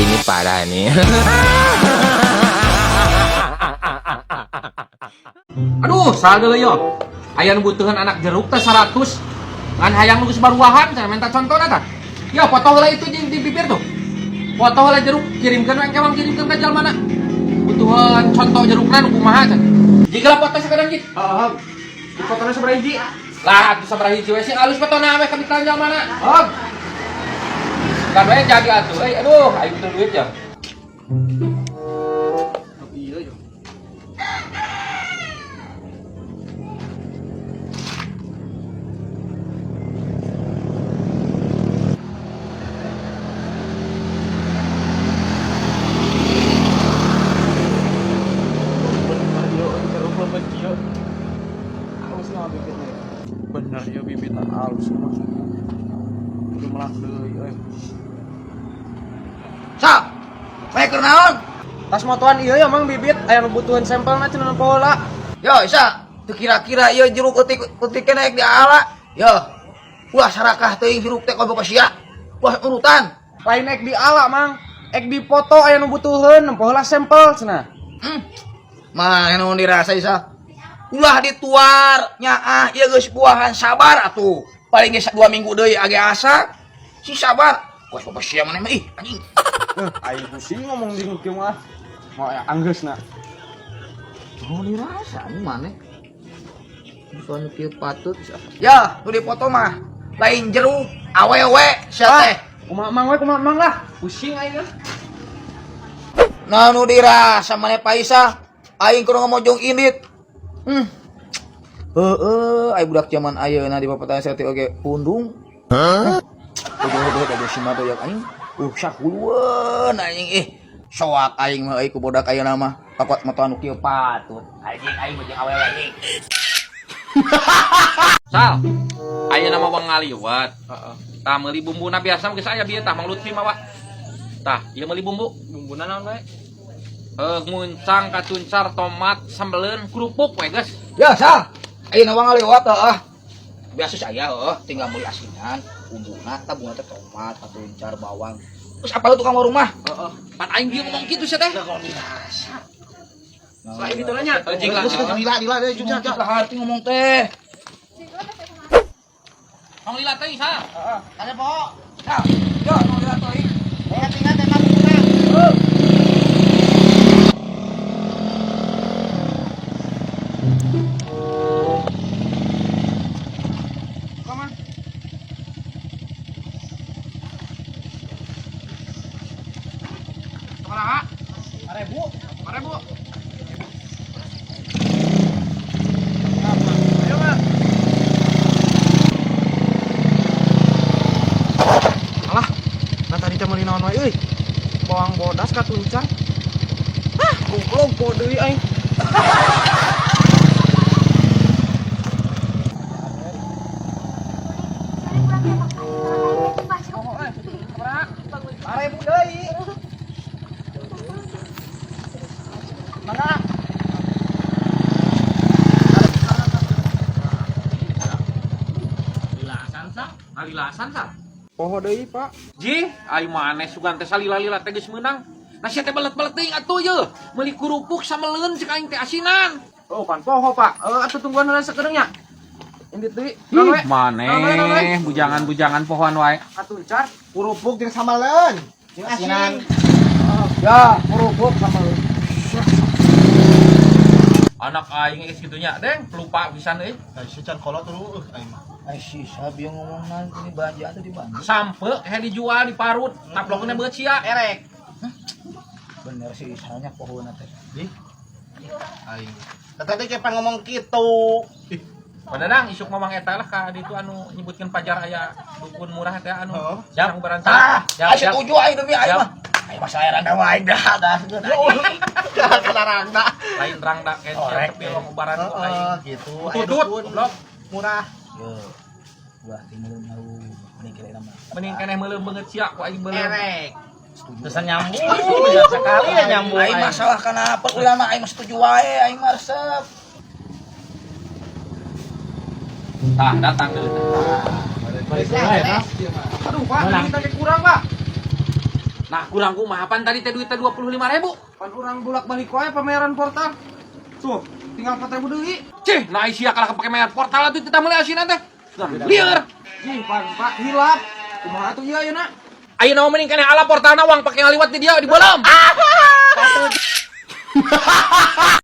Ini parah nih. Aduh, salah yo. Aya nu butuhan anak jeruk teh 100. Ngan hayang nu geus baruahan, saya minta contohna tah. Ya, foto heula itu di bibir tuh. Foto heula jeruk, kirimkeun we engke kirimkeun ka jalmana. Butuhan contoh jerukna nu kumaha cenah. Jika lah foto sakadang jik. Heeh. Dipotongnya sabaraha hiji? Lah, atuh sabaraha hiji we sih alus fotona we ka mitra jalmana. Hog. Kan we jadi atuh euy, aduh, aing butuh duit ya. Iya yo. Bener ya bibit halus mah. Kudu melak deui euy. Sa, bae keur naon? Tas motoan ieu ya mang bibit aya nu butuhan sampelna cenah nempo heula. Yo, Isa, teu kira-kira ieu jeruk eutik eutik naik di ala. Yo. Ulah sarakah teuing hirup teh komo ka sia. Ulah urutan. Lain ek di ala mang, ek dipoto aya nu butuheun nempo heula sampel cenah. Mah nu dirasa Isa. Ulah dituar nyaah ieu geus buahan sabar atuh. Paling geus 2 minggu deui age asa. Si sabar. Kos bapak sia maneh mah ih anjing. Aing pusing ngomong di kieu mah. Mau ya anggeusna. Oh dirasa anjing maneh. Bukan kieu patut. Ya, nu dipoto mah lain jeruk, awewe sia teh. Kumaha mang we kumaha mang lah. Pusing aing ah. Nah nu dirasa maneh Paisa, aing kudu ngomojong indit. Heeh, aing budak zaman ayeuna di papatahan saya teh oge pundung. Hah? Udah udah si mah doyak aing. Sahulueun anjing ih. Soak aing mah euy ku budak ayeuna mah. Takot motoan nu kieu patut. Anjing aing mah jeung awewe anjing. Sal, ayeuna mah wang ngaliwat. Heeh. Tah meuli bumbuna biasa geus aya bieu tah Mang Lutfi mah wa. Tah, ieu meuli bumbu. Bumbuna naon we? Nguncang, katuncar, tomat, sambeleun, kerupuk we geus. Ya, Sal. Ayeuna mah ngaliwat heeh. Biasa saya heeh, tinggal meuli asinan, bumbuna tah bumbuna teh tomat, katuncar, bawang. Terus apa lu tukang warung mah? Heeh. Pan aing bieu ngomong kitu sia teh. Dirasa. Selain itu nanya. Anjing lah. Lila, lila, lila, lah hati ngomong teh. Tong lila teuing Sal. Heeh. Ada po. Nah, yo, nu lila teuing. Ingat-ingat eta bumbuna. Come on. Sabaraha? 1000. 1000. Ayo, Mang. Alah, nah tadi teh meuli naon wae euy. Bawang bodas katuncar. Hah, goblok po deui aing. Seribu deui. Mangga. Lilasan sa? Alilasan sa? Poho deui, Pak. Ji, aing maneh sugan teh salila-lila teh geus meunang. Nah sia teh belet-belet teuing atuh ye. Meuli kerupuk sameleun cek aing teh asinan. Oh, pan poho, Pak. Atuh tungguan heula sakedeung nya. Indit deui. Naon we? Naon we? Maneh bujangan-bujangan pohoan wae. Katuncar, Kerupuk jeung sambaleun, jeung asinan. Ya, kerupuk sama lu. Anak aing geus kitu nya, Deng, pelupa pisan euy. Nah, si can kolot dulu aing mah. Ai si sabi yang ngomong nanti di banja atau di mana? Sampe he dijual di parut, taplokna beut sia. Erek. Bener sih, misalnya pohon teh. Ih. Aing. Tah tadi kapan ngomong kitu? Ih, Padahal isuk mamang eta lah ka ditu anu nyebutkeun pajar aya dukun murah teh anu. Oh. Siap ubaran Ah, Siap, aing siap. setuju aing demi aing Siap. mah. Aing mah saya rangda wae dah dah. kana rangda. Lain rangda kayak Orek, tapi wong ubaran kok aing. Heeh, gitu. Aya Tutut, dukun. goblok. Murah. Yo. Wah, timur nyaru mending kira nama. Mending keneh meuleum beungeut sia ku aing beuleum. Erek. Setuju. Terus nyambung, sekali ya nyambung. Aing masalah kana apa ulama aing mah setuju wae, aing mah resep. Tah, datang deui. Aduh, Pak, duit teh kurang, Pak. Nah, kurang kumaha pan tadi teh duit teh 25.000. Pan urang bolak-balik wae pembayaran portal. Tuh, tinggal 4.000 deui. Cih, nah sia kalah pake mayar portal atuh teh meuli asinan teh. Lieur. Ih, pan Pak hilap. Kumaha atuh ieu ayeuna? Ayeuna mah mending keneh ala portalna uang pake ngaliwat di dia di bolam.